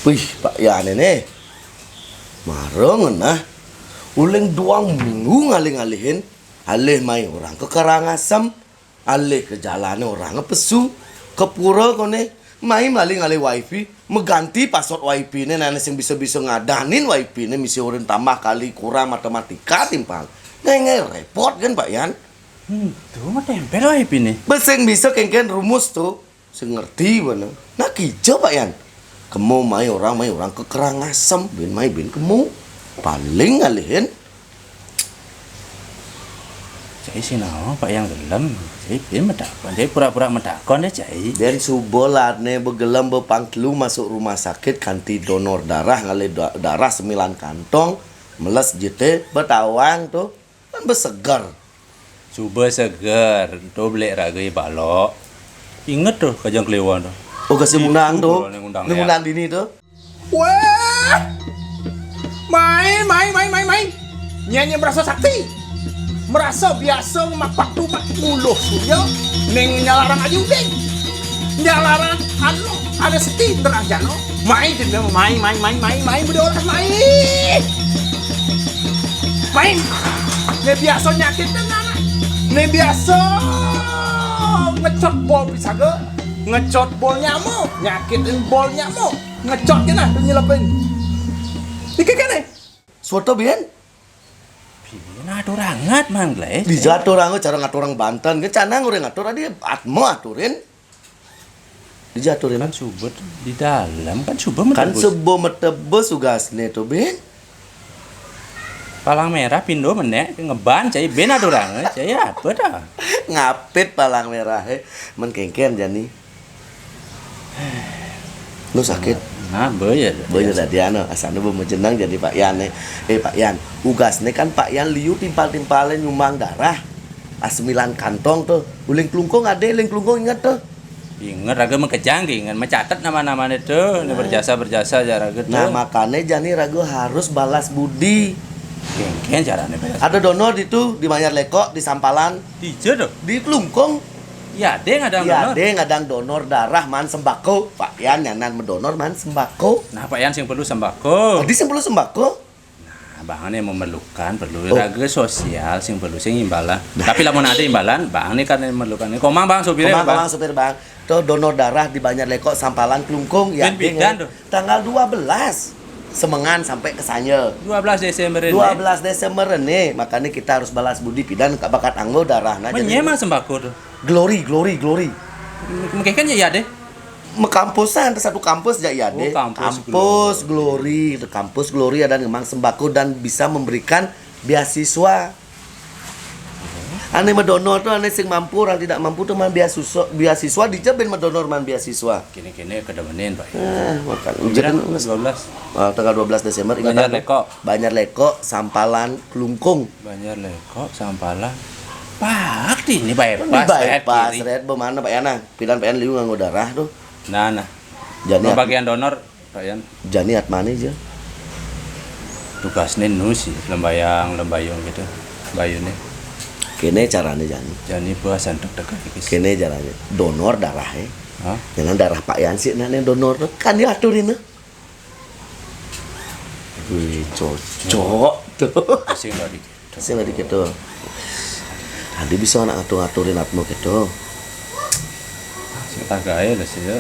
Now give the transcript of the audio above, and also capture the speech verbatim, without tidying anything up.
Wih, Pak Yan ini. Mara ngenah. Uling duang minggu ngalih-ngalihin. Alih mai orang ka Karangasem. Alih ka jalane orang pesu. Ka pura kone. Mai malih ngalih wifi. Maganti password wifi ne, nane sing bisa-bisa ngadanin wifi ne, misi urin tambah kali kurang matematika timpal. Ngai-ngai repot kan, Pak Yan? Hmm, tu mah tempel wifi ne. Besing bisa kengken rumus tu. Sing ngerti bana. Nah, kija, Pak Yan. Kemu mai orang, mai orang ka Karangasem, bin mai bin kemu. Paling ngalihin. Cai sinau, Pak Yan gelem. Cai bin matakon, cai pura-pura matakon deh, cai. Bin suba larne begelem bepang telu masuk rumah sakit kanti donor darah, ngalih da-, darah sembilan kantong, meles jete, betawang tu. Kan beseger. Suba seger, tu belik raga i balok. Inget tu, Kajang Kliwon tu. Oh, kasih ngundang tu. Ngundang, ngundang dini tu. Wah! Mai, mai, mai, mai, mai. Nyanyi merasa sakti. Merasa biasa mapak tu mak muluh surya. Ning nyalarang aji uding. Nyalarang anu, ada seti nerang jano. Mai, mai, mai, mai, mai, mai, bedolas, mai. Main. Nih biasa nyakit dengan. Nih biasa ngecot bol pisaga. Ngecot bol nyamuk, nyakitin bol nyamuk. Ngecot kena tu nyelapin. Iki kene. Soto bien. Bien atur angat mang gleh. Dijatuh orang cara ngatur orang Banten. Ke canang orang ngatur adi atmo aturin. Dijaturin. Kan subut di dalam, kan suba kan metebus. Sebo metebus tugasne to, Bin. Palang merah pindo menek ngeban cai Bin aturang, cai apa dah? Ngapit palang merah, eh. Men kengken jani. Lu sakit. Nah, boya. Boya tadi anu, asane bo jenang jadi Pak Yan, eh. Eh, Pak Yan, tugasne kan Pak Yan liu timpal-timpale nyumbang darah. Ah, sembilan kantong tuh. Uling klungkung ade, uling klungkung inget tuh. Inget raga mekejang, inget mencatat nama-namanya tuh. Nah. Berjasa-berjasa aja raga tuh. Nah, makanya jani raga harus balas budi. Kengken caranya balas. Ada donor di tuh, di Banjar Lekok, di Sampalan. Di tuh? Di Klungkung. Iya, ada ngadang donor. Ada ngadang donor darah man sembako. Pak Yan nyanan mendonor man sembako. Nah, Pak Yan sing perlu sembako. Tadi sing perlu sembako. Nah, bang ini memerlukan, perlu raga sosial, sing perlu sing imbalan. Nah. Tapi lamun ada imbalan, bang ini kan memerlukan. Ini komang bang supirnya. Komang, bang. Komang supir bang. Tuh donor darah di Banjar Lekok, Sampalan, Klungkung, ya. Pidan tuh? Tanggal dua belas. Semengan sampai ke Sanya. Dua belas Desember ini. Dua belas Desember ini, makanya kita harus balas budi pidan ka bakat anggo darah. Nah, menyemang sembako tuh. Glory, glory, glory. Mungkin kan ya deh. Mekampusan, satu kampus aja ya deh. Oh, kampus Glory. Kampus Glory ada ngemang sembako dan bisa memberikan beasiswa. Ane medonor tuh, ane sing mampu, orang tidak mampu tuh man beasiswa, beasiswa dijebin medonor man beasiswa. Kini-kini kedemenin, Pak. Nah, makan. Ujian dua belas. Ah, tanggal dua belas Desember, ingat Banjar Lekok. Banjar Lekok, Sampalan, Klungkung. Banjar Lekok, Sampalan. Pak, ini bypass, bypass, red, bemana Pak Yana? Pidan Pak Yana liu nganggo darah tuh. Nah, nah. Jadi bagian donor Pak Yan. Jani atmane ja. Tugasne nu sih, lembayang, lembayung gitu. Bayune. Kene carane jani. Jani puas antuk dekat iki. Kene carane. Donor darah, eh. Hah? Jangan darah Pak Yan sih, nah, yang donor tuh. Kan diaturin, nah. Wih, cocok tuh. Pusing lagi. Sing tadi gitu. Tadi bisa anak ngatur-ngaturin atmo gitu. Sing tagake lah sih ya.